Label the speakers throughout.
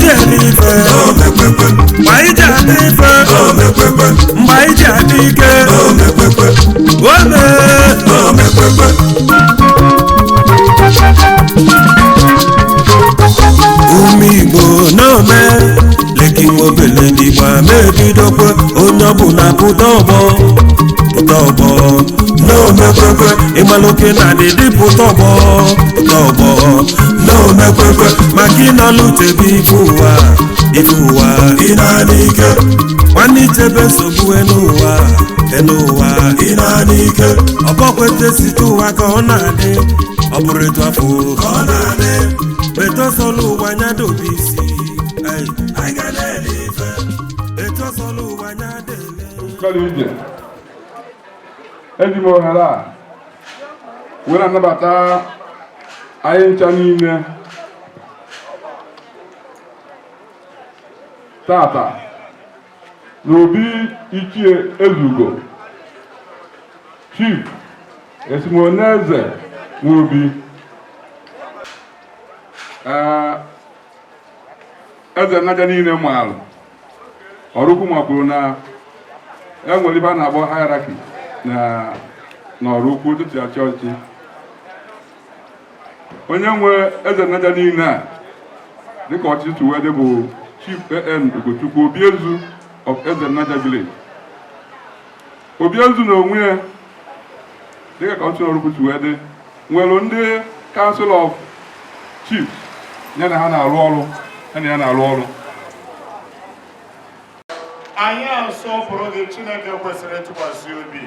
Speaker 1: ji eme ife, mgbe anyị ji adị ife, mgbe anyị ji adị ike, ome. Ume Igbo na-ome leki nwa obele n'Igbo ama ebidokwe. Onye ọbụla pụta ọgbọ, pụta ọgbọ na-omekwekwe. Ịgbalụke na adịdị, pụta ọgbọ, pụta ọgbọ na-omekwekwe, maka ịnọlụ chebe ife ụwa, ife ụwa ịna ike. Nwanne, ichebe nsogbu n'ụwa, n'ụwa ịna ike. Ọbọkwete site ụwa ka ọ na-adị, ọ bụrụ etu afọ ka ọ na-adị etu ọsọlụ ụwa anya dobe isi. Ei, anyị ga na-ele ife etu ọsọlụ ụwa anya dele.
Speaker 2: Kọrọ ije, eji m ohere a were anabata anyị ncha niile tata n'obi Ichie Ezugo, Chief Esimoneze Nwobi. Ee, eze nnaja niile maalụ Ọraukwu ma kwuru na e nwere ife a na-akpọ hierarchy na n'Ọraukwu ụtụtụ achị ọchịchị. Onye nwe eze nnaja niile a dịka ọchịchị si wee dị bụ Chief A.N. Ugochukwu, Obiezu of Eze Nnaja Village. Obiezu na onwe ya, dịka ka ọchịchị Ọraukwu si wee dị, nwere ndị Council of Chiefs ya na ha na-arụ ọrụ, ya na ya na-arụ ọrụ.
Speaker 3: Anyị asọpụrụ gị, Chineke kwesịrị ntụkwasị obi,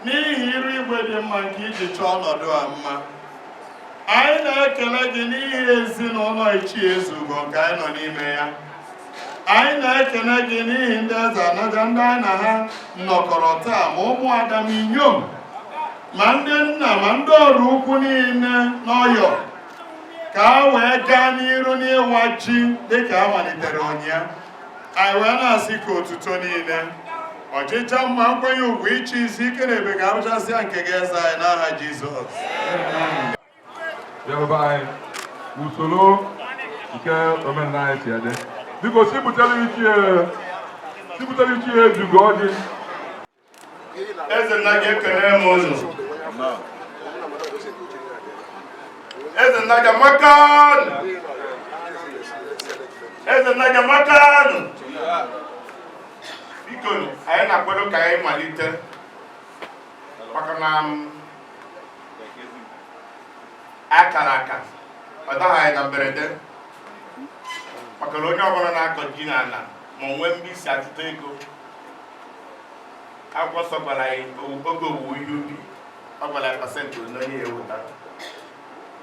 Speaker 3: n'ihi iru igwe dị mma nke iji chọọ ọnọdụ a mma. Anyị na-ekele gị n'ihi ezinụlọ Ichie Ezugo nke anyị nọ n'ime ya. Anyị na-ekele gị n'ihi ndị eze anaja ndị anyị na ha nọkọrọ taa, ma ụmụada, ma inyom, ma ndị nna, ma ndị Ọraukwu niile n'ọyọ, ka a wee gaa n'iru n'ịwa ji dịka a malitere ụnyaahụ. Anyị wee na-asị ka otuto niile, ọchịcha mma, nkwenye ugwu, ịchị isi ike na ebe ga-arụchasịa nke gị, eze anyị, n'aha Jizọs.
Speaker 2: Bịarụba anyị usoro nke omenala anyị si adị. Biko, si butere Ichie Ezugo ọjị.
Speaker 3: Eze nna gị, ekele m unu. Eze nna gị amakanụ, eze nna gị amakanụ. Biko, anyị na-akwado ka anyị malite, maka na akara aka ọ daghị anyị na mberede, maka na onye ọbụla na-akọ ji n'ala ma o nwee mgbe isi achụta ego. Akwụkwọ nsọ gwara anyị oge owuwe ihe ubi, ọ gwara anyị pasentị ole onye ya eweta,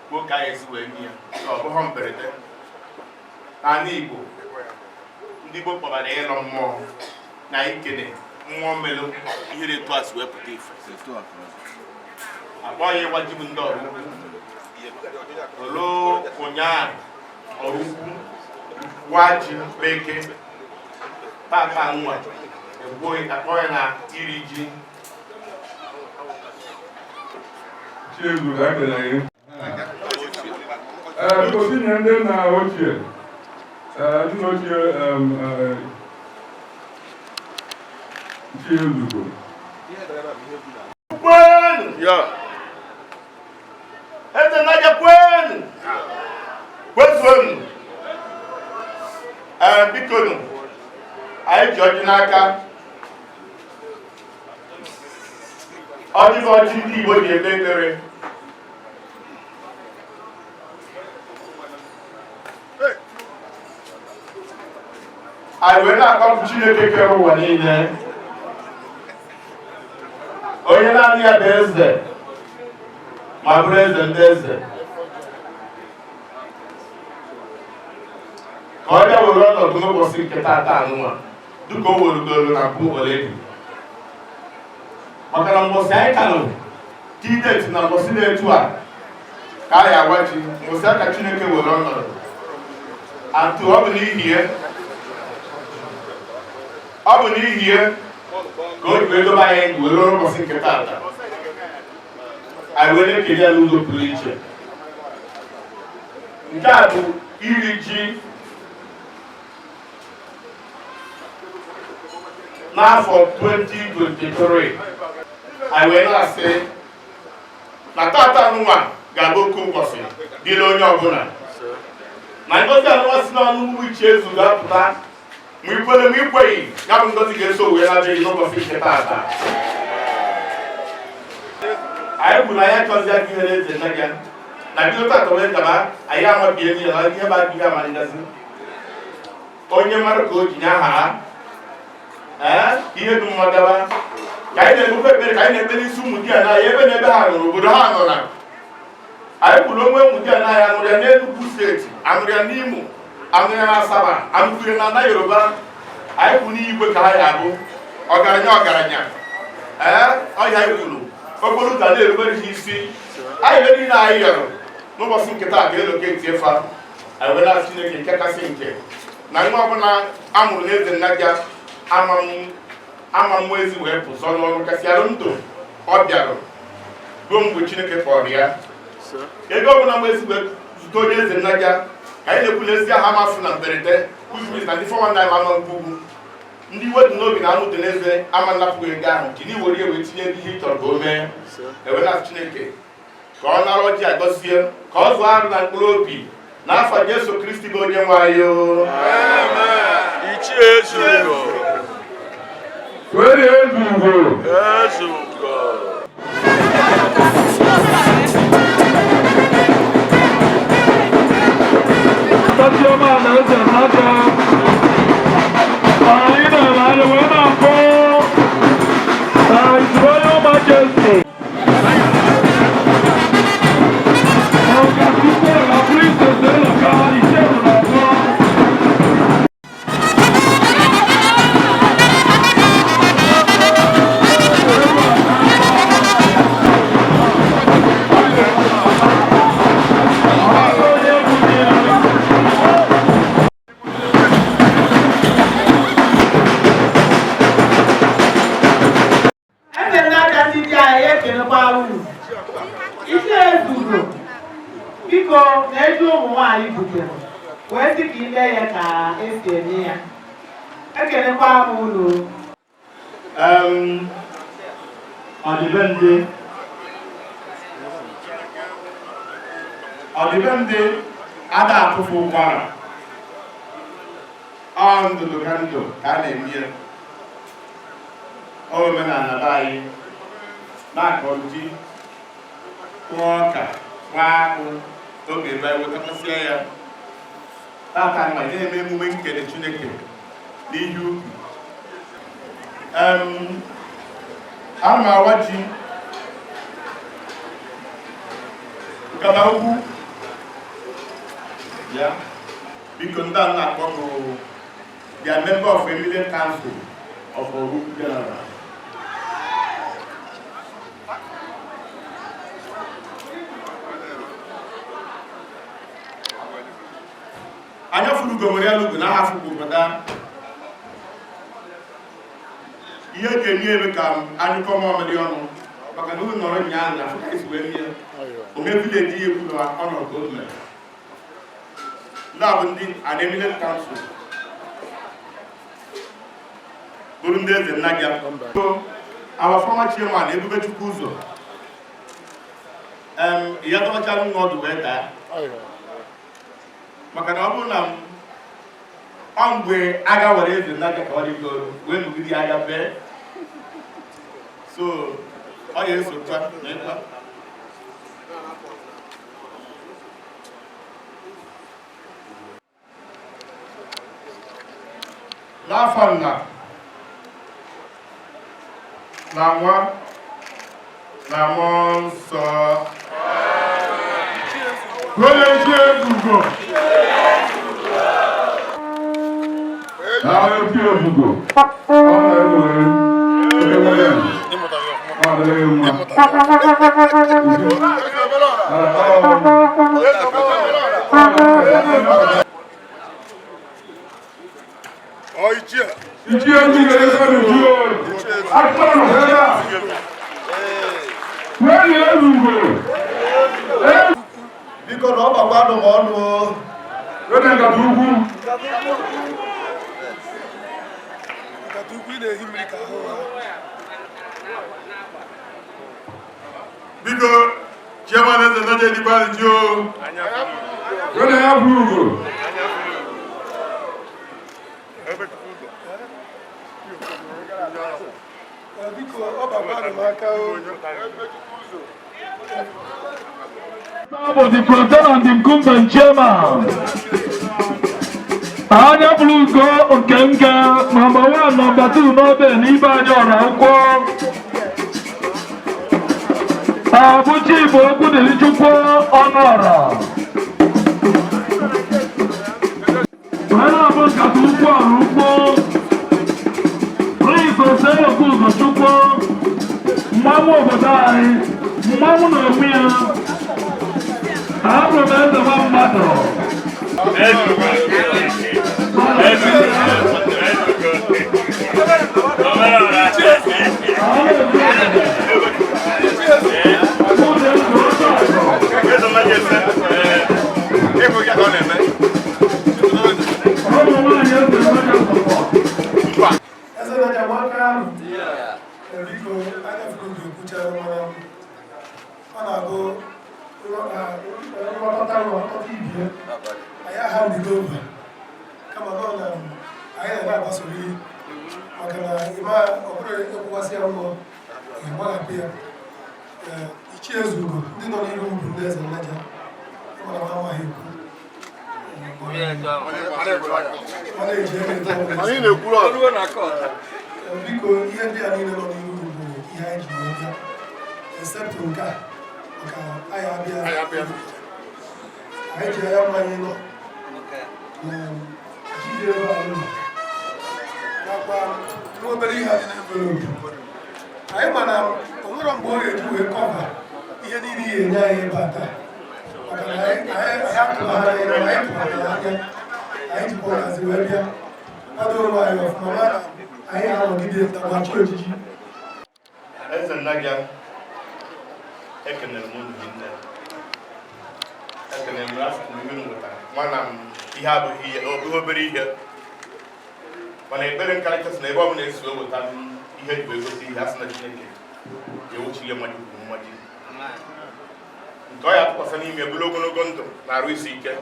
Speaker 3: kwuo ka anyị esi wee nye ya. So ọ bụghị mberede. N'ala Igbo, ndị Igbo kpọbara ịlọ mmụọ na ikene mmụọ melụ ihe etu a si wee pụta ife. Akpọghị ịwa ji bụ ndị Ọraukwu olo ụnyaahụ. Ọraukwu wa ji bekee tata nwa egbuoghị, akpọghị na iri ji.
Speaker 2: Ichie Ezugo, anyị kelere gị. Ee, biko, tinye ndị nna ochie, ee, ndị nna ochie, Ichie Ezugo.
Speaker 3: Kwenu! Eze Nnaja kwenu! Kwezuonu! Ee, biko nụ, anyị ji ọjị n'aka. Ọjị bụ ọjị ndị Igbo ji ekpe ekpere. Anyị wee na-akpọku Chineke kere ụwa niile, onye naanị ya bụ eze ma bụrụ eze ndị eze, ka ọ bịa were ọnọdụ n'ụbọchị nke taata anụnwa, dịka o werugoro na mbụ already, maka na mbọsị anyị kalụ tideti na mbọsị na-etu a ka a ya awa ji, mbọsị aka Chineke were ọnọdụ atụ. Ọ bụ n'ihi ya ka o ji wee dobe anyị ndụ were ụbọchị nke taata. Anyị wee na-ekele ya n'ụzọ pụrụ iche. Nke a bụ iri ji. N'afọ 2023, anyị wee na-asị na tata nwa ga-abụ oke ụbọchị dịrị onye ọbụla, na ngozi anụnwa si n'ọnụ ugwu Ichie Ezu ga-apụta. Ma ikwere ma ikweghị, ya bụ ngozi ga-eso wee na-abịaghị n'ụbọchị nke tata. Anyị kwuru na anyị achọzi aka ihere eze nne gị na bido tata wee gaba. Anyị amabie n'ihe na ihe bụ ihe amalitezi onye mara ka o ji nye aha ha. Ee, ka ihe dị mma gaba, ka anyị na-ekpekwa ekpere, ka anyị na-ekpe n'isi ụmụ di ya n'anya ebe na ebe ha nọrọ, obodo ha nọ. Na anyị kwuru onwe ụmụ di ya n'anya, anụrụ ya n'Enugu Steeti, anụrụ ya n'Imo, anụrụ ya na Asaba, anụkwuru ya na ana Yoruba. Anyị kwuru n'igwe ka ha ya abụ ọgaranya ọgaranya. Ee, ọhịa anyị kwuru, okporo ụzọ na-erubere ha isi. Anyị ebe niile anyị yọrọ n'ụbọchị nke taa ka eloketie fa. Anyị were asị Chineke nke kasị nke na nwa ọbụla a mụrụ n'eze nnaja ama mmụọ ezi wee pụzọ n'ọrụ kasị arụ ndụ ọ bịarụ ruo mgbe Chineke kpọrọ ya. Ego ọbụla mgbe ezi wee zute onye eze nnaja, ka anyị na-ekwu n'ezi aha amafụ na mberede kuzimiz na ndị 419 ama mgbugbu ndị iwe dị n'obi na anụ dị n'eze ama nnapụghị ego ahụ ji n'iwere ya wee tinye ebe ihe ị chọrọ ka o mee. Ewere asị Chineke ka ọ nara ọjị a, gọzie, ka ọ zụọ arụ na mkpụrụ obi n'afọ Jesu Kristi bụ onye nwe anyị o.
Speaker 4: Ichie Ezugo.
Speaker 2: Were Ezugo.
Speaker 4: Ezugo.
Speaker 2: Chioma na eze n'aka. Anyị na-ele anya wee na-akpọ His Royal Majesty, Ọkachukwu na Princess Eloka Icheru na-akpọ. Onye bụ di ya.
Speaker 5: Eze n'aka, ndị di anyị, ekelekwa unu. Ichie Ezugo, biko, na-eji ụmụ nwaanyị butere wee sị ka ile ya ka esi eme ya. Ekelekwa m unu.
Speaker 3: Ọdịbendị ada atụfu ụkwara. Ọ ndụdụ ka ndụ ka a na-eme ya. Ọ omenala be anyị na-akọ ji, kụọ ọka, kwa akpụ oge ebe anyị wetakasịa ya. Tata nwa na-eme emume nkele Chineke n'ihe ubi. Ana m awa ji nkata ukwu ya. Biko, ndị a na-akpọ bụ their member of Eminent Council of Oraukwu General. Anya furugo nwere ya lugo na ahafụ obodo ihe eji eme eme ka anyụkọ mamịrị ọnụ, maka na unu nọrọ nyaa na afọ ka esi wee mie ome village ya ekwu na ọnọdụ ka o mere. Ndị a bụ ndị an eminent council, bụrụ ndị eze nnaja. Our former chairman, Ebubechukwu Ụzọ, ya dọbachara nwa ọdụ wee daa, maka na ọ bụrụ na ọ mgbe agha were eze nnaja ka ọ dịgoro wee nụgide agha bee, so ọ ya esokwa na ịkwa. N'afọ nna na nwa na mmụọ nsọ.
Speaker 2: Onye Ichie Ezugo. Daalụ, Ichie Ezugo. Ọ na-ewere oke nwere. Ọ dịrị mma. Ichie Ezugo eze n'uju. Akpọrọ ebe a. Onye Ezugo.
Speaker 6: Biko, na ọ gbakwanụ m ọnụ o.
Speaker 2: Onye nkata ukwu.
Speaker 6: Nkata ukwu ị na-ehi mmiri ka ahụ ha.
Speaker 3: Biko, Chairman Eze Nnaja Edikwa ji o.
Speaker 2: Wena ya bụrụ ugo.
Speaker 6: Biko, ọ bakwa m aka o.
Speaker 7: Bụ the president and the incumbent chairman. Anya bụrụ ugo nke nga number 1, number 2 n'obe n'ibe anyị ọra akwụkwọ. Abụchi bụ okwu dịrị Chukwu ọnụ ọra. Wee na-abụ nkata ukwu ọrụ ukwu. Prince Oseloku Ugochukwu, mmanwụ obodo anyị, mmanwụ na onwe ya. Abụ m eze nwa mmadụ. Ụmụ nwaanyị eze nwaanyị akwụkwọ.
Speaker 6: Eze Nnaja nwaka ahụ. Biko, anya furu ugo ekwuchara, mana ọ na-abụ nghọtata nghọtata ibie anyị aha ndido over, kama nọ na anyị na-agbasoro ihe, maka na ịma ọ bụrụ ekwuwasị ya ụgwọ ịgbahapụ ya. Ee, Ichie Ezugo, ndị nọ n'ihu bụ ndị Eze Nnaja, mana m amaghị ekwu mana eji ebe eto ọbụla. Biko, ihe ndị a niile nọ n'ihu bụ ihe anyị ji wee bịa, except nke a, maka anyị abịa, anyị ji anya mmanya nọ na jide ebe a nọ nakwa n'obere ihe a dị n'envelope anyị, mana o nwere mgbe ọ ga-eji wee cover ihe niile ihe enye anyị ebe a taa, maka na anyị atụghara anya, anyị tụghara anya, anyị jikwa ọgazi wee bịa kwado onwe anyị ọfụma, mana anyị anọgide na ojiji.
Speaker 3: Eze Nnaja, ekenere m unu hinne. Ekenere m, asị m ihe unu nwetara, mana m ihe abụghị ihe, ọ bụghị obere ihe, mana ekpere nkarịta sị na ebe ọ bụla esi weta m ihe ji wee gosi ihe, asị na Chineke ga-ewuchili mmaji kwuru mmaji nke ọ ya atụkwasị n'ime bụrụ ogologo ndụ na arụ isi ike.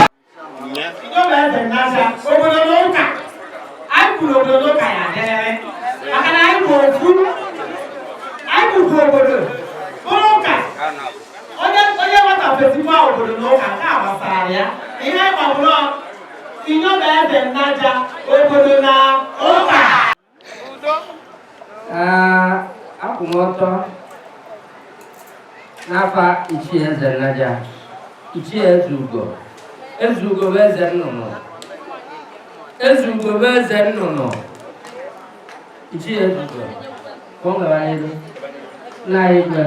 Speaker 5: Inyom Eze Nnaja, obodo na ụka. Anyị kwuru obodo na ụka ya adịrịrị. Maka na anyị bụ ofu. Anyị bụkwa obodo. Bụrụ ụka. Onye nwata fesikwa obodo na ụka, nke a gbasara ya. Ihe anyị gbabụrụ Inyom Eze Nnaja, obodo na ụka.
Speaker 8: Akwụ m ọtọ n'afa Ichie Eze Nnaja, Ichie Eze Ugo. Eze Ugo bụ eze nnụnụ. Eze Ugo bụ eze nnụnụ. Ichie Eze Ugo, ka ọ gara n'ihu nna anyị igwe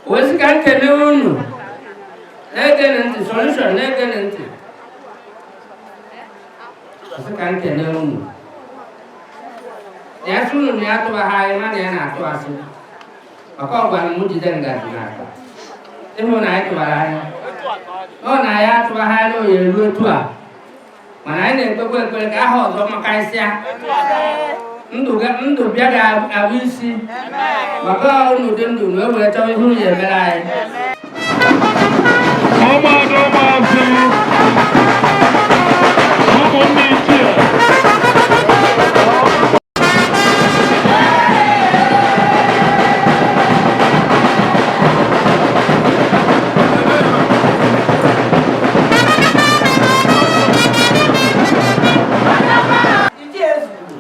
Speaker 8: wee sị ka nkene unu na-egene ntị, solution na-egene ntị, sị ka nkene unu ya sị unu na ya tụba ha anyị, mana ya na-atụ asị, maka ọ gwara m jide ngaji n'akpa ịhụ na anyị tụbara anya ọ na ya atụba ha anya oyi eruo etu a, mana anyị na-ekpekwa ekpere ka aha ọzọ makarịsịa ndụ ndụ bịa ga-abụ isi, maka unu dị ndụ na e were chọwa ihe unu ya emere anyị.
Speaker 7: Ụmụada, ụmụazị, ụmụnne ichie.
Speaker 5: Ichie Ezugo,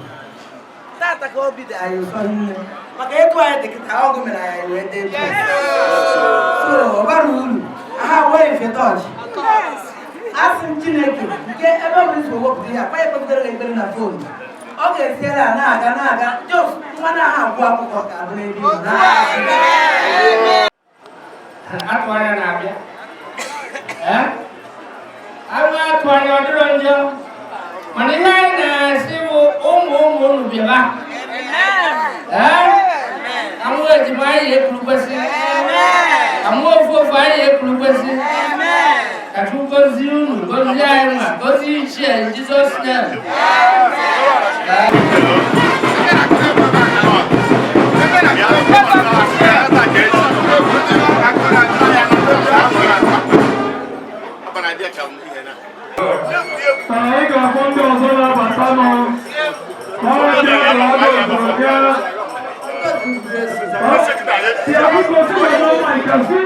Speaker 5: tata ka obi dị anyị ụsọ nne, maka etu anyị dị kịta, ọgụ mere anyị wee dee ebe so ọ bara uru aha wee mfe tọọchị. Asị m Chineke nke ebe ọ bụla isi wepụta ihe akpa ekpepụtara gị ekpere na phone, ọ ga-esi ebe a na-aga na-aga jos nwa na-aha agwụ akwụkwọ ka abụrụ ebe ibu na
Speaker 8: Atụ anya na-abịa. Ee, anụ atụ anya ọ dịrọ njọ, mana ihe anyị na-asị unu bịaba. Amụ ejima anyị ekwuru kwesị. Amụ ofu ofu anyị ekwuru kwesị. Ka Chukwu gọzie unu, gọzie anyị ma gọzie ichie in Jesus name.
Speaker 7: Anyị ga-akpọ ndị ọzọ na-abata nụ. Ọrụ dị ala ọdụ obodo ya. Ya biko si wee n'ọnwa nke si.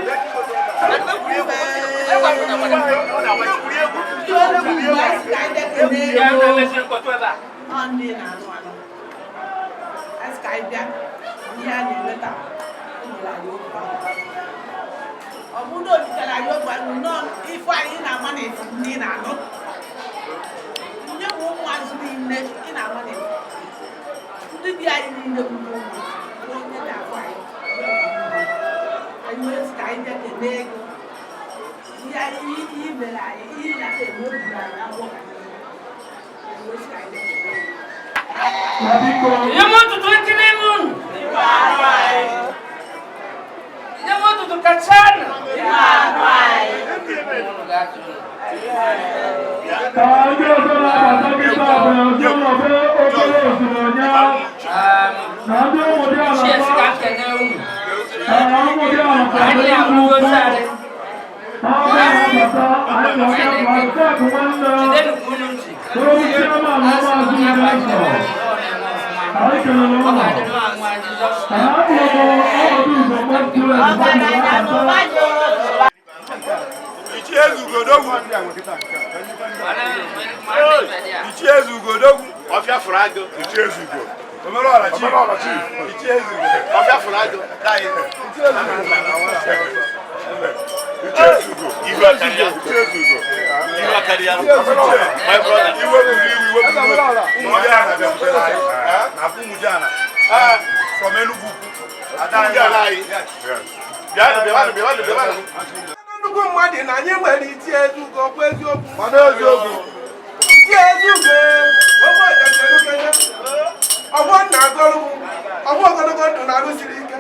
Speaker 5: Ọ bụrụ na obitere anyị ogbe anyị nọọ ife anyị na-ama na eti ndị na-anụ nye bụ ụmụazụ niile ị na-ama na eti ndị di anyị niile bụ ndị ụmụ onye na-afọ anyị anyị wee sị ka anyị bịa kelee ego ihe anyị ihe mere anyị ihe na-eme obi anyị agwọ anyị wee sị ka anyị bịa kelee ego.
Speaker 8: Ihe m ụtụtụ ekele m unu. Ihe m ụtụtụ kachanụ.
Speaker 7: Ka ndị ọzọ na-abata kịta bụ ezinụlọ be obere osimiri ya. Na ndị ụmụ dị ala
Speaker 8: Ichie sị ka m kene unu.
Speaker 7: Ka ụmụ dị ala
Speaker 8: Anyị abụrụgo sáré.
Speaker 7: Ha na-abata anyị na-abịa ma nke bụ nwanne.
Speaker 8: Jidenụ ka unu ji.
Speaker 7: Onye chairman
Speaker 8: A sị na
Speaker 7: Maazị
Speaker 8: onye
Speaker 7: Udenso.
Speaker 8: agbajiri anyị na ọ na-eme ọfụma.
Speaker 7: Anyị kelere
Speaker 8: Ọ
Speaker 7: ụnụ.
Speaker 8: ga-adịrị nwa Jizọs.
Speaker 7: Ka ha kpọrọ ọnọdụ ụzọ mmadụ
Speaker 4: Ichie Ezugodogwu. Ichie Ezugodogwu. Ọfịa fụrụ agụ. Ichie Ezugo. Omerọla chief. Omerọla chief. Ichie Ezugo. Ọfịa fụrụ agụ. Ichie Ezugo. Ichie Ezugo. Iwe akarịa. Ichie Ezugo. Iwe akarịa. My brother. Iwe buru iwe, iwe buru iwe. Ụmụdiana bịakwutere anyị. Na Ụmụdiana. From Enugu. Ụmụdiana anyị. Bịanụ, bịanụ, bịanụ, bịanụ.
Speaker 6: Nnukwu mmadụ na anyị nwere Ichie Ezugo kwa eziokwu.
Speaker 4: Mana eziokwu.
Speaker 6: Ichie Ezugo ogbe ọjajerukenye ọgbọ nna agọrụ ọgbọ ogologo ndụ na-arụ siri ike.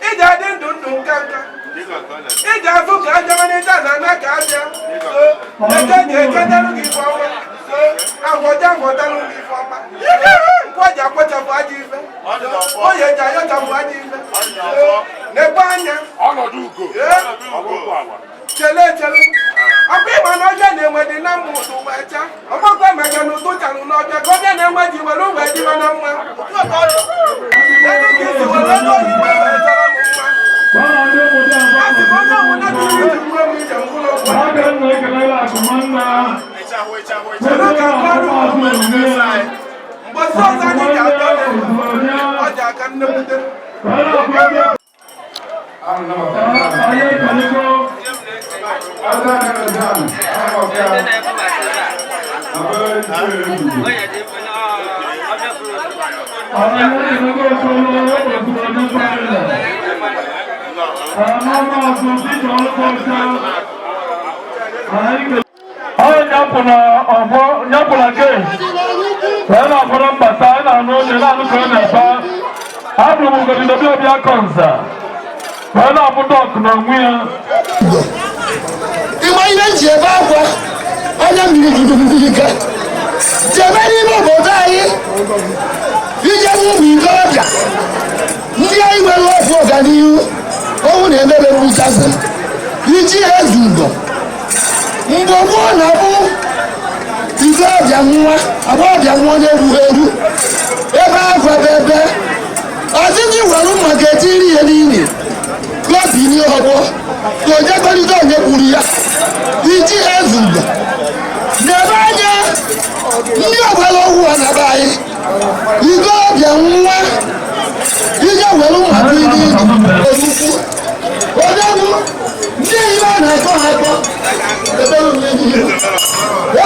Speaker 6: Iji adị ndụ ndụ nka nka. Iji azụ ka aja mana ije na ana ka aja. Eke ji eketalụ gị ife ọma. Agwọja agwọtalụ gị ife ọma. Nkwọji akwọchapụ aja ife. Oye ji ayọchapụ aja ife. Nekwe anya.
Speaker 2: Ọnọdụ ugo.
Speaker 6: Chele chele. Ọkwa ịma na ọbịa na-enwe dị na mma ụtụ wee chaa. Ọgbakwa maka na ụtụ charụ n'ọbịa ka ọbịa na-enwe ji were wee dịba na mma. Elu ka isi were ego oyibo wee chọrọ m mma. A sị m onye ọbụla tụrụ iji kwuo m ije mkpụrụ okwu. Chere ka nke ọrụ mgbọsị ọzọ anyị ji atọ ọ ji aka nnekwute.
Speaker 7: Nyapụla gate wee na-afọrọ mbata anyị na-anụ onye na-anụ ka ọ na-ebe abụrụ m ugodidobi ọbịa kọnza wee na-abụ dọk n'onwe ya.
Speaker 9: Ịgba ihe nji ebe akwa anya mmiri juru mmiri ga jebe n'ime obodo anyị ije bụ ụmụ ikorobịa ndị anyị nwere ọfụ ọganihu ọnwụ na-emebe mgbukasị iji Ezugo mgbe gboo na-abụ ikorobịa nwa agbọghọbịa nwa na-erughị eru ebe akwa bụ ebe ọtụtụ were mma ga-etiri ihe n'ili gobini ọgbọ ka onye gọlite onye gburu ya. Iji Ezugo n'ebe anya ndị ọgbara ọhụụ a na be anyị ikorobịa nwa ije were mma dị n'ili erukwu onye bụ ndị ihe a na-akọ ha akọ ebere n'ihu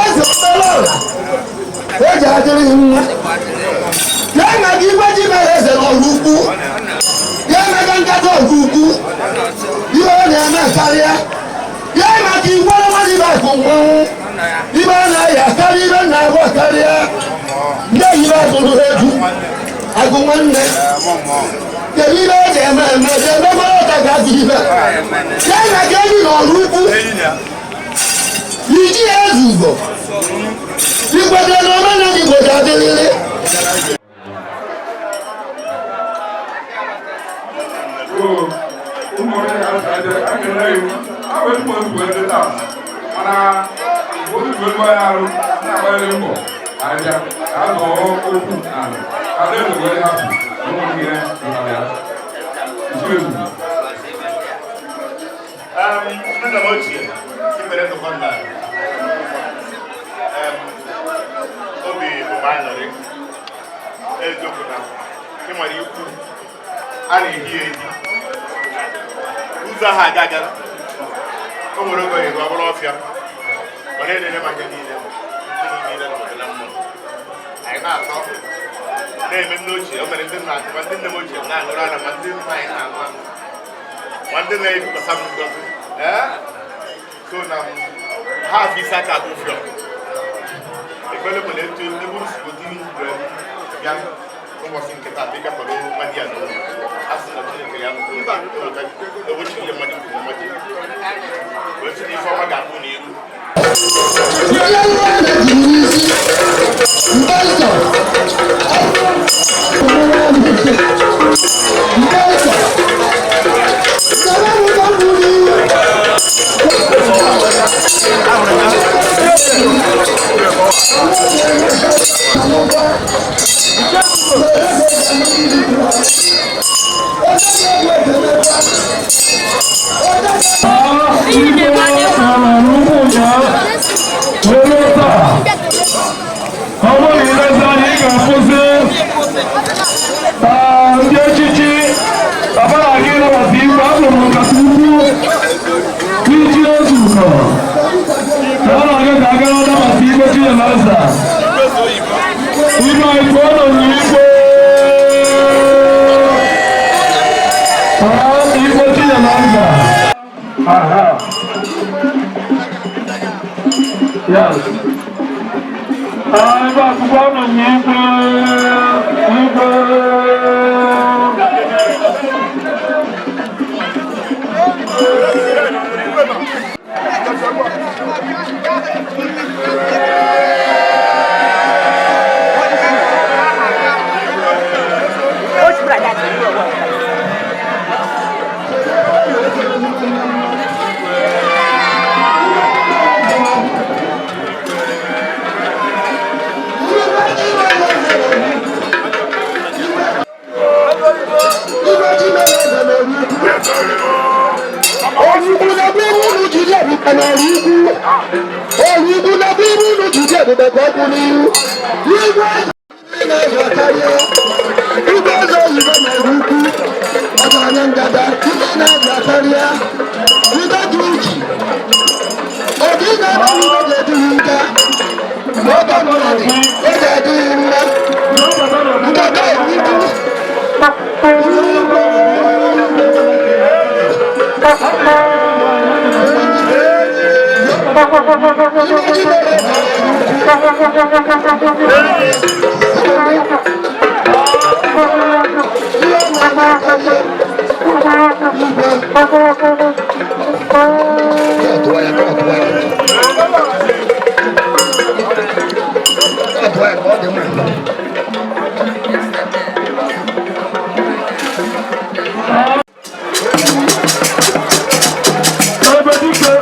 Speaker 9: eze obere ọla eji adịrịghị mma ya maka igwe ji mere eze n'ọrụ ukwu ya maka nkata ọgụ ukwu ihe ọ na-eme karịa ya maka igwe mmadụ ibe akụ mmanwụ ibe a na-aya karịa ibe na-agba karịa. Ndị oyibo agụrụ ha egwu agụ nwanne. Kedu ihe e ji eme eme ji emebe ọta ka azụ ibe ya na ka enyi na ọrụ ukwu iji ya ezu ugo ikwete na omenala Igbo ga-adịrịrị.
Speaker 2: Ụmụ onye ga-asa akele iwu a wee tụpụ otu wee dị taa mana otu wee gba ya arụ na-agbanyere mbọ abịa ka a zọọ okwu n'ala ka ndị eze wee hapụ ụmụ ihe nọtara ya isi ezu.
Speaker 4: Nna m ochie, ikpere ndụkọ nna obi bụ m aṅụrị eziokwu na ịmara ikwu a na-ehi ehi ụzọ ahụ aga aga o nwere oge oyibo ọ bụrụ ọfịa ọ na-elele maka niile ndị niile nọdụ na mmụọ anyị na-atọ na-eme nne ochie o mere ndị nna ma ndị nne m ochie na-aṅụrụ ara ma ndị nna anyị na-aṅụ aṅụ ma ndị na-ebikwasa m ngozi ee so na ha afọ isi aka agụ fịọ ekpere bụ na etu ebe nsogbu dị mgbe ya ụbọchị nke taa dịka kwado mmadụ ya n'ụlọ a sị na Chineke ya ebochi ihe mmadụ kwuru mmadụ wee sị na ife ọma ga-abụ n'iru.
Speaker 7: Ọ bụrụ na ilezi anya ị ga-akwụsị ndị echichi papa na gị nabata igwe abụrụ m nkata ukwu iji ozu ụkọ ka ọ na-aga ka aga nabata igwe Chinyemaza igwe anyị pụọ n'onyinye igwe igwe Chinyemaza. Aha. Yes. Ebe akwụkwọ nọ n'igwe igwe.
Speaker 9: Olugbu na bụrụ unu jide ebube ka ọ kwụ n'ihu. Igwe na-ezo karịa. Igwe eze oyibo na-eru ukwu. Ọgaranya ngada ndị na-ezo karịa. Igwe dị uji. Obi na-eme igwe ga-eduhi nka. Oge mmadụ, ọ ga-adịghị mma. Ngada erukwu.
Speaker 7: Ebe dike.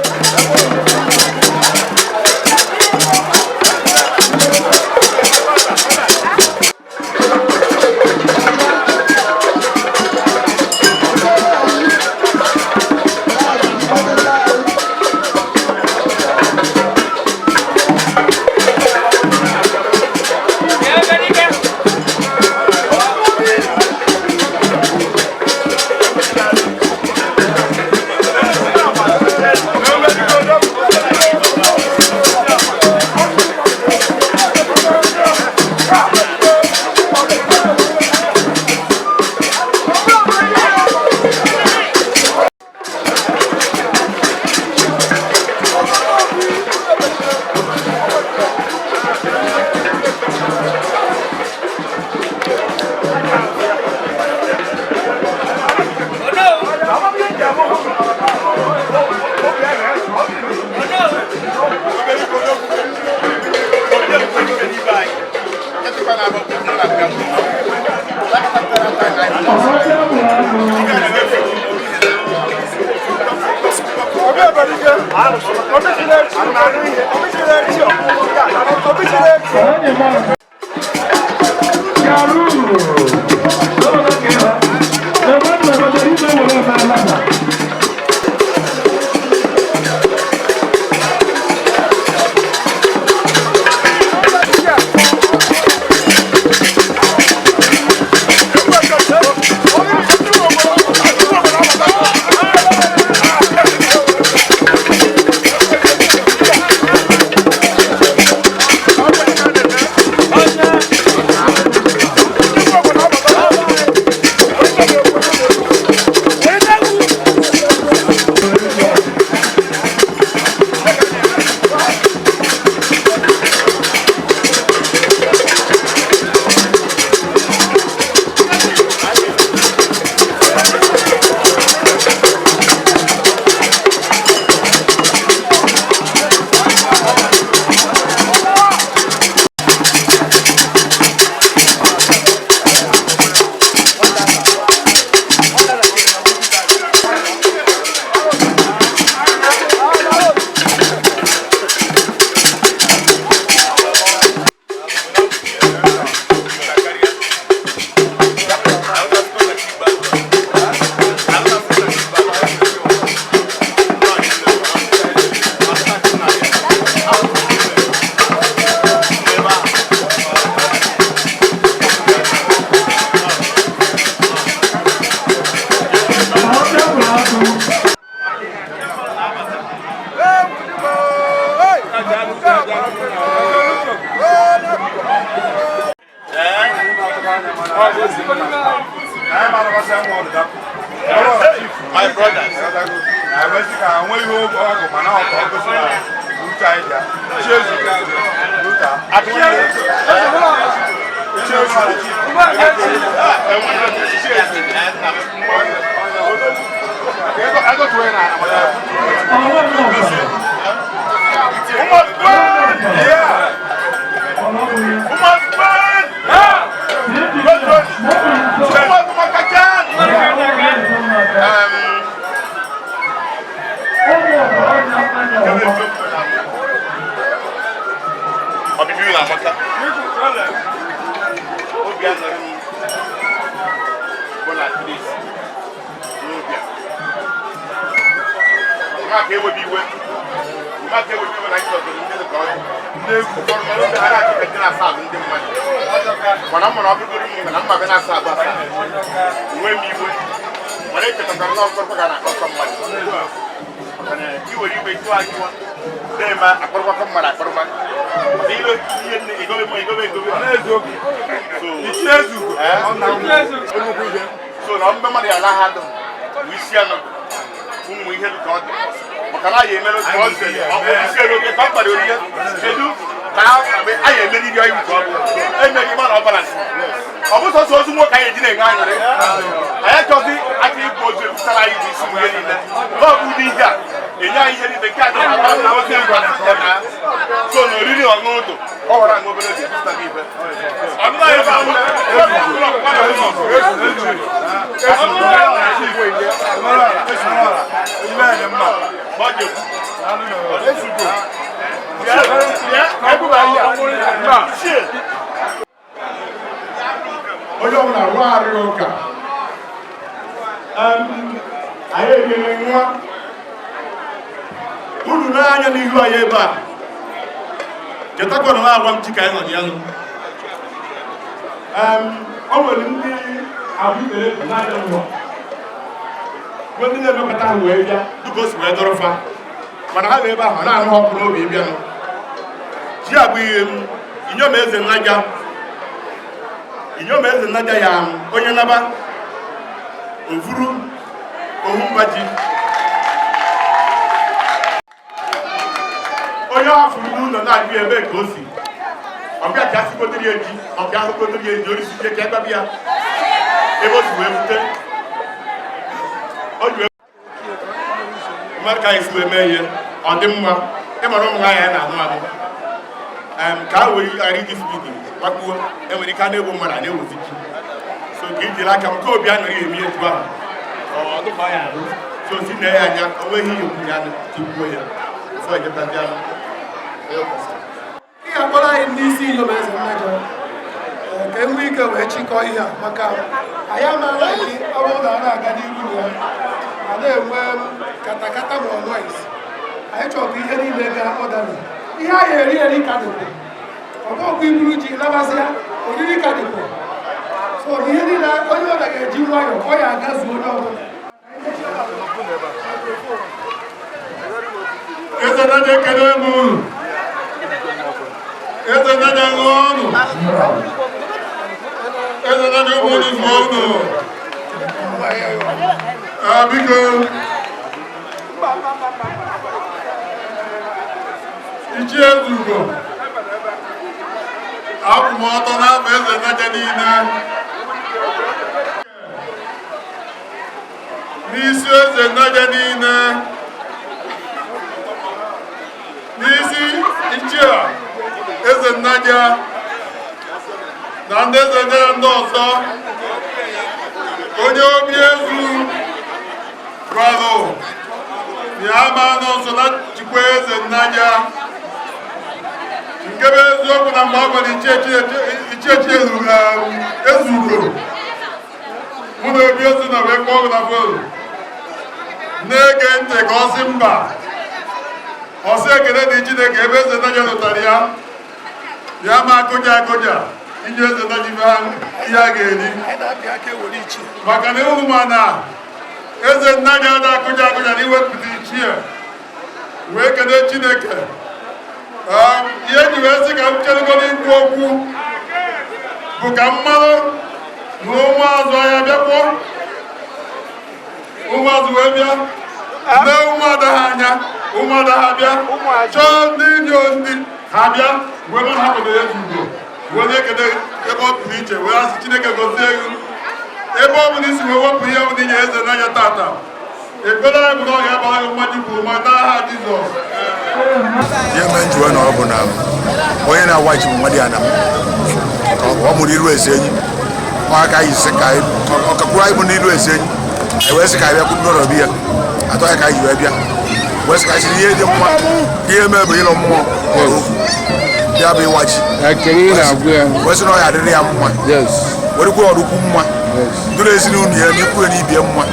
Speaker 4: My brothers. Ọbịbịa na amaka obi aṅụrị m bụ na at least n'obi a maka ewebe iwe, maka ewebe iwe na nchọgoro ndị dị ka ọ dị ndị ụfọdụ mmadụ ndị ha na-achọ ka ndị na-asa azụ ndị mmadụ, mana m mara ọ bụgoro m na mma bịa na-asa azụ asa nwee m iwe, mana echetakwara na ọkpọrọkwa ga na-akọkọ mmadụ maka na iwere iwe jụọ ajụọ na-eme akpọrọkwakọ mmadụ akpọrọkwa maka ile ihe nne egobe m egobe egobe. So na mgbe mmadụ ya ala ha dụ bụ isi anọ ụmụ ihe dị ka ọ dị maka na anyị emere ka ọ dị ọ bụ isi elu oge ka ọ kpara orire kedu ka anyị emeriri iwu ka ọ bụ emeghị mana ọ balansị ọ bụ sọsọ ozu nwoke anyị eji na-enwe aṅụrị anyị achọzi aka ịbụ ozu ebutara anyị bụ isi ihe niile na ọ bụ ụdị ihe a enye anyị ihe niile nke a dị na ozi ngwa na so na oriri na ọṅụṅụ ndụ ọ ghọrọ aṅụ obere oge ebupụta gị ife.
Speaker 3: Onye ọbụla rụọ arịrị ụka, anyị eriere nwa unu n'anya n'ihu anyị ebe a. Chetakwa na agwa m chi ka anyị nọ ya nụ. O nwere ndị abụibere n'anya ụwa bụ ndị na-emekọta ha wee bịa dịka o si wee dọrọ fa, mana ha nọ ebe ahụ na-anụ ọkụ n'obi ịbịanụ ji abụghị m inyom eze nnaja, inyom eze nnaja ya onye naba ovuru ohumba ji onye afụrụ n'ụlọ na-ajụ ebe ka o si ọbịa ka asịgodiri ya ji ọbịa ahụgodiri ya ji orisi ike ka egbabi ya ebe o si wee bute o ji wee mmadụ ka anyị si wee mee ihe ọ dị mma ịmara ụmụ nwaanyị anyị na-anụ anụ ka a were ghara iji spidi gbakpuo enwere ike a na-egbu mmadụ a na-ewezi ji so ka ijiri aka m ka obi aṅụrị eme ihe etu ahụ ọ dụkwa ya arụ so si na ya anya o nweghị ihe okwu ya tigbuo ya.
Speaker 6: Ị ga-akpọrọ anyị ndị isi inyom Eze Nnaja ka e nwee ike wee chịkọọ ihe a, maka anyị amaala gị. Ọ bụrụ na a na-aga n'iru na ya a na-enwe katakata ma ọ noise, anyị chọrọ ka ihe niile gaa orderly. Ihe anyị eri eri ka dịkwa, ọgọgụ iburu ji nabazịa oriri ka dịkwa. So ihe niile onye ọbụla ga-eji nwayọọ, ọ ya agazu onye ọbụla.
Speaker 2: Eze Nnaja, ekele m unu. Eze Nnaja, ṅụọ ọnụ. Eze Nnaja, ụmụ unu zụọ unu. Ah, biko, Ichie Ezugo, akwụ m ọtọ n'afọ Eze Nnaja niile, n'isi Eze Nnaja niile, n'isi Ichie Eze Nnaja na ndị Eze Nnaja ndị ọzọ. Onye obi ezu gwarụ ya ma nọ nso na chikwa Eze Nnaja, nke bụ eziokwu na mgbe ọ gwara Ichie Ezugo, mụ na obi ezu na wee kpọọ na phone na-ege ntị ka ọ sị mba, ọ sị ekele dị Chineke ebe Eze Nnaja lụtara ya, ya ma akụja akụja inye Eze Nnaja ife ha ihe a ga-eri, maka na ịhụ ma na Eze Nnaja ada akụja akụja na iwepụta ichie wee kene Chineke. Ihe ji wee sị ka m cheregoro ikwu okwu bụ ka mmanụ na ụmụazụ anya bịakwuo, ụmụazụ wee bịa lee ụmụada ha anya, ụmụada ha bịa chọọ ndị inyo ndị ha bịa wee mara ha kwadoro Ezugo wee na-ekele ebe ọ pụrụ iche, wee asị Chineke gọzie ego ebe ọ bụla isi wee wepụ ihe ọbụla inye Eze n'anya tata. Ekpere anyị bụ na ọ ga-abara gị mmaji kwuru ma n'aha Jizọs.
Speaker 10: Ihe mere njiwe na ọ bụ na onye na-awa ji bụ nwa dị ya na m ka ọ mụrụ iru eze enyi ọ aka anyị sị ka anyị ọ kakwuru anyị bụ n'iru eze enyi, anyị wee sị ka anyị bịa kwuru n'ụlọ bi ya atọ ya ka anyị ji wee bịa, wee sị ka anyị sịrị ihe dị mma ka ihe mee bụ ịlọ mmụọ okwu ya bụ ịwa ji, wee sị na ọ ya adịrị ya mma, werekwa ọrụkwu mma dụrụ ezinụlọ ya na ikwu ya na ibie mma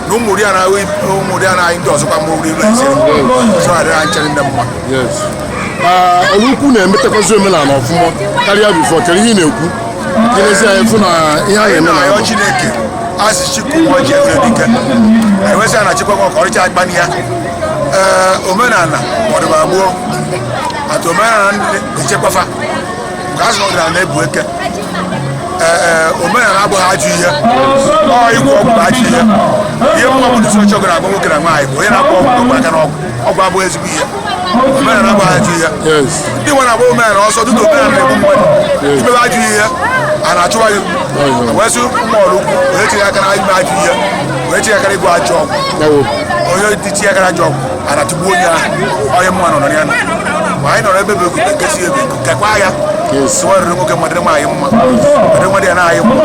Speaker 10: na ụmụ ya na ụmụ ya na anyị ndị ọzọkwa mụrụ iru eze enyi, sị ọ adịrị anyị chere ndị mma.
Speaker 11: Olukwu na-emetakwazi omenala ọfụma karịa before. Kedu ihe ị na-ekwu kelezi anyị fụ na ihe anyị eme na
Speaker 10: ayọ Chineke asị chikwu nwa ji efere dike anyị wesị na chikwa nwa ka ọrịcha agbani ya. Ee, omenala ọdịba gboo atụ omenala ndị echekwafa nke asị na ọdịnala na-ebu eke. Ee, omenala abụghị ajọ ihe, ọ ikwu ọgwụ bụ ajọ ihe. Ihe mma bụ ndị sochọ gara agba nwoke na nwaanyị bụ onye na-agba ọgwụ ọgwụ aka n'ọgwụ, ọgwụ abụghị ezigbo ihe. Omenala abụghị ajọ ihe. Ndị nwe na-agba omenala ọsọ dụta omenala na-egbu mmadụ imebe ajọ ihe a na-achụwa ya, wee sị mma ọrụ ukwu onye tinye aka na ime ajọ ihe, onye tinye aka na ịgwọ ajọ ọgwụ, onye tinye aka na ajọ ọgwụ a na-atụgbu onye ahụ. Onye mma nọ na ya nọ ma anyị nọrọ ebe bụ ekuku nkesi ebe kekwa ya sụwarịrị nwoke mma, dịrị nwaanyị mma, dịrị nwa dị ya na-anyị mma.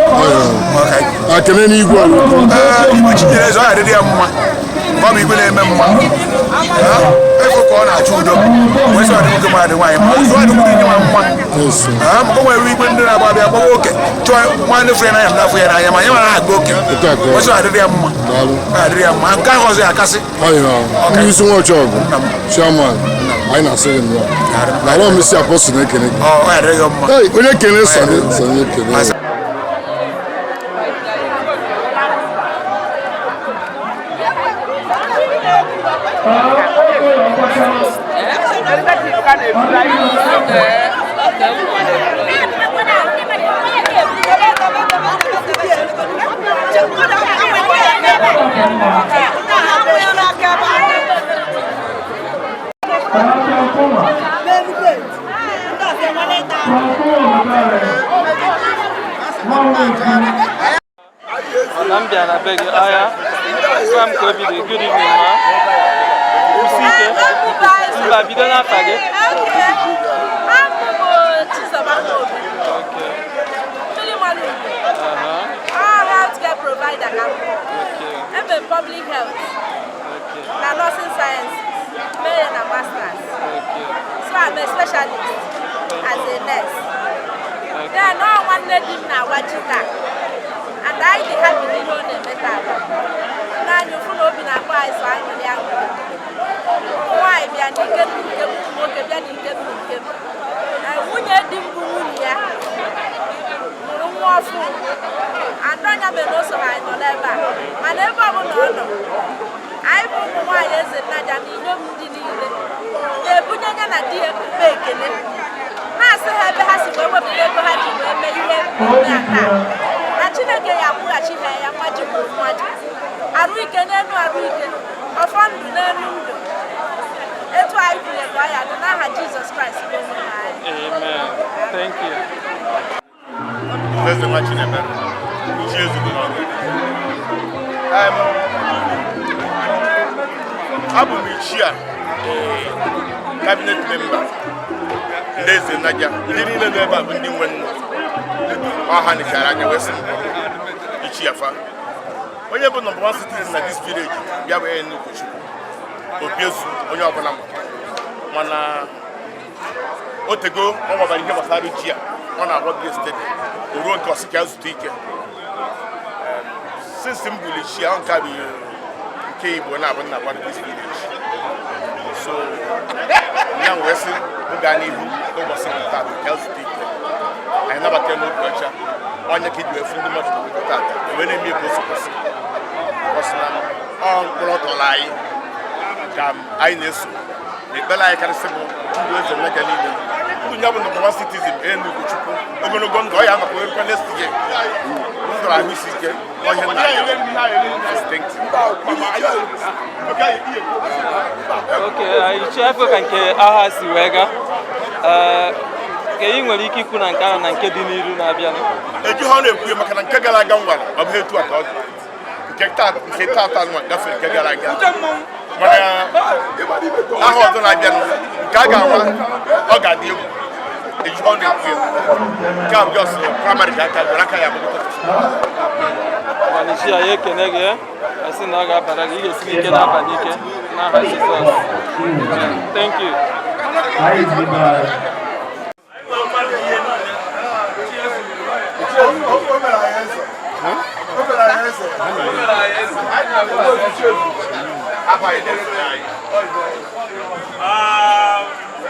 Speaker 11: Akene n'igwe ọrụ.
Speaker 10: Ee, igwe Chinyere eze ọ ya dịrị ya mma, ọ bụ igwe na-eme mma ego ka ọ na-achọ udo, wee sị ọ dị nwoke mma, dị nwaanyị mma, sụọ dị nwunye nwa mma. Maka o nwere igwe ndị na-agba abịa gbawa oke chọọ nwanne fụ ya n'anya m na-afụ ya n'anya ma nye mara ha agba oke, wee sị ọ dịrị ya mma, ọ dịrị ya mma nke ahụ ọzọ ya akasị.
Speaker 11: Ndị isi nwa ọchọgụ chairman, anyị na-asị gị nnọọ na ala omisi apọstụl na-ekene gị.
Speaker 10: Ọ ya dịrị ya mma.
Speaker 11: Hey, onye kene sani sani ekene.
Speaker 12: Na m bịa na be gị ahịa, gwa m ka obi dị. Good evening, ma. Kwụsị ike mba, bido n'afa gị.
Speaker 13: Abụ m Chizoba Nwobi. Mmiri healthcare provider ka m bụ. Eme m public health na nursing sciences, mere na masters. So I'm a specialist. as a nurse. Then ọ nwanne di m na-awa ji taa, and anyị dị happy n'ihe ọ na-eme taa. N'anya ụfụ na obi na-akpọ anyị sọ aṅụrị aṅụrị. Ụmụ nwaanyị bịa n'ike m nke m, ụmụ nwoke bịa n'ike m nke m. Nwunye di m bụ nwunye ya mụrụ nwa ọfụ adọnya mere na o soro anyị nọ n'ebe a, mana ebe ọbụla ọ nọ, anyị bụ ụmụ nwaanyị Eze Nnaja na inyom ndị niile na-ebunye ya na di ya ukpe ekele, na-asị ha ebe ha si wee wepụta ego ha ji wee mee ihe mmemme a taa, na Chineke ya akwụghachi ha ya mmaji kwuru mmaji, arụ ike n'elu arụ ike, ọfọ ndụ n'elu ndụ, etu anyị kwuru ka ọ ya dị, n'aha Jizọs Kraịst bụ onye nwe anyị.
Speaker 12: Amen. Thank you.
Speaker 4: Eze nwa Chinemere, Ichie Ezugo n'ọrụ. Abụ m ichie a cabinet member ndị Eze Nnaja. Ndị niile nọ ebe a bụ ndị nwe nnu ọha nechara anya wee sị m bụrụ ichie fa. Onye bụ number one citizen na this village bịa bụ Enugu Chukwu Obiezu, onye ọbụla ma, mana o tego ọ gwabara ihe gbasara ji a ọ na-agwa gị steady, o ruo nke ọsị ka ya zute ike. Since m bụrụ ichie ahụ, nke a bụ nke Igbo na-abụ nna gwa this village, so ya wee sị m gaa n'ihu n'ụbọchị nke taata ka ya zute ike. Anyị nabata ya n'obi ọcha, onye ka iji wee fụ ndị mmadụ n'obodo taata wee na-eme ebe o si kwesị. Ọ sị na ọ mkpụrụ ọ tọrọ anyị ka anyị na-eso na ekpere anyị karịsị bụ ndụ Eze Nnaja niile, ndụ ya bụ number one citizen Enugu Chukwu, ogologo ndụ ọ ya anọkwa erukwa next year, ndụ ahụ isi ike ọhịa nna ya. Thank you.
Speaker 12: Okay, ichie, afọ ka nke agha si wee gaa, ee, ka ị nwere ike ikwu na nke ahụ na nke dị n'iru na-abịanụ?
Speaker 4: Eji ha ọ na-ekwu ya maka na nke gara aga m gwara ọ bụghị etu a ka ọ dị. Nke taata nwa gafere nke gara aga, mana aha ọzọ na-abịanụ nke a ga-awa ọ ga-adị egwu. Eji ọ na-ekwu ya, nke a bụ just primary ka aka gwara aka ya agbagota.
Speaker 12: Mana ichie, anyị ekene gị, asị na ọ ga-abara gị, ị ga-esi n'ike na-aba n'ike n'aha Jizọs. Amen. Thank you.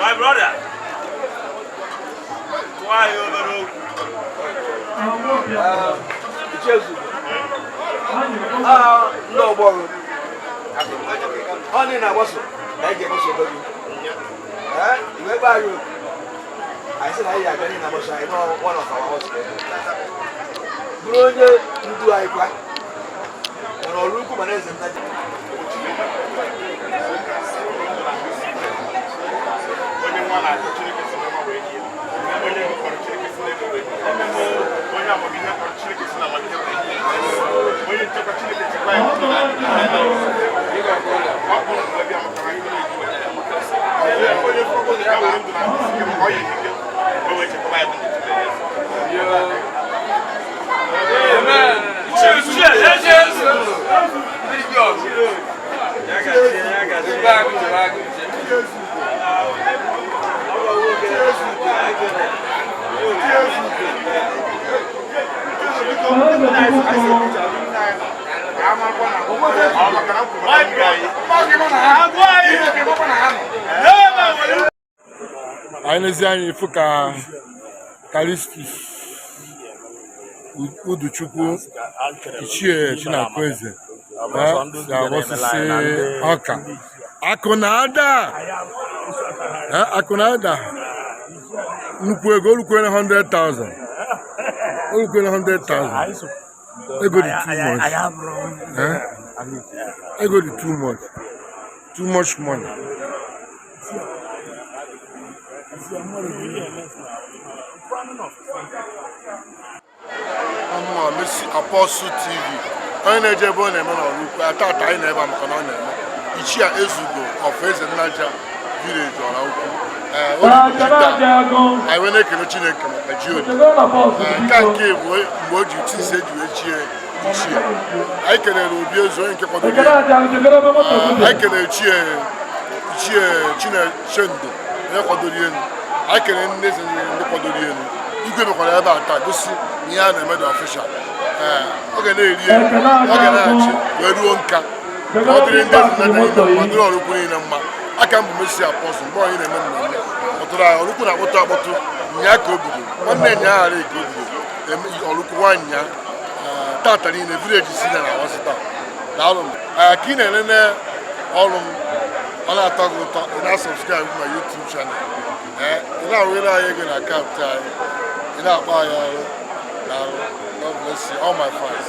Speaker 14: My brother, why obere okwu?
Speaker 15: Ndị ọgbọ gị ọ dị na-agbaso ka anyị ga-egbaso ebe gị iwe gba anyị oku, anyị sị na anyị ga-abịa n'ihi na-agbaso anyị nọ one of our hospital bụrụ onye ndu anyị kwa mana ọrụ ukwu mana Eze Nnaja.
Speaker 4: Onye nwa na-achọ, Chineke si na nwa wee nye ya. Onye ego kpọrọ, Chineke si na ego wee nye ya. Onye amamihe kpọrọ, Chineke si na amamihe wee nye ya. Onye nchekwa, Chineke chekwa ya. Ọ bụrụ na ọ bịa maka na ihe na-eji wee nye ya. Onye fọrọ ya were ndụ na ahụ isi ike maka ọ ya ehike wee wee chekwaba ya bụ ndị Chineke.
Speaker 12: Amen. Ichie, Ichie. Ndị gị ọgụ. Ya gazie, ya gazie. Ebe agụ jere agụ nje.
Speaker 11: Anyị n'ezi anyị ịfụ ka Callistus Uduchukwu, Ichie Chinakụeze, si agbọsịsị ọka akụ na ada. Akụ na ada nnukwu ego olukwere 100,000, olukwere 100,000. Ego dị too much. Ego dị too much, too much money. Ọmụma Mercy Apostle TV, onye na-eje ebe ọ na-eme n'ọrụ ukwu tata, anyị na-ebe a maka na ọ na-eme. Ichie Ezugo of Eze Nnaja village, ọra ukwu. Ee, o ji ji taa, anyị wee na-ekele Chineke maka ji odi. Ee, nke bụ mgbe o ji tisi eji wee chie ichie. Anyị kelere Obi Ezu, onye nke kwadoro ya. Ee, anyị kelere chie ichie Chinechendo, onye kwadoro elu. Anyị kere ndị eze ndị kwadoro elu. Igwe mekwara ebe a taa gosi na ihe a na-eme dị official. Ee, ọ ga na-eri elu, ọ ga na-achị wee ruo nka. Ka ọ dịrị ndị eze nna niile mma, dịrị Ọraukwu niile mma. Aka m bụ Messi Apostle. Mgbe anyị na-eme mmemme kpọtụrụ anyị, Ọraukwu na-akpọtụ akpọtụ. Nya ka o bidoro, nwanne nya ghara ka o bidoro Ọraukwu nwanyị ya tata niile village si na na-awasị taa. Daalụ m. Ee, ka ị na-elele ọrụ m, ọ na-atọ gị ụtọ, ị na-asubscribe ma YouTube channel. Ee, ị na-awere anyị ego na akaụntụ anyị, ị na-akpọ anyị ọrụ. Daalụ. God bless you all, my fans.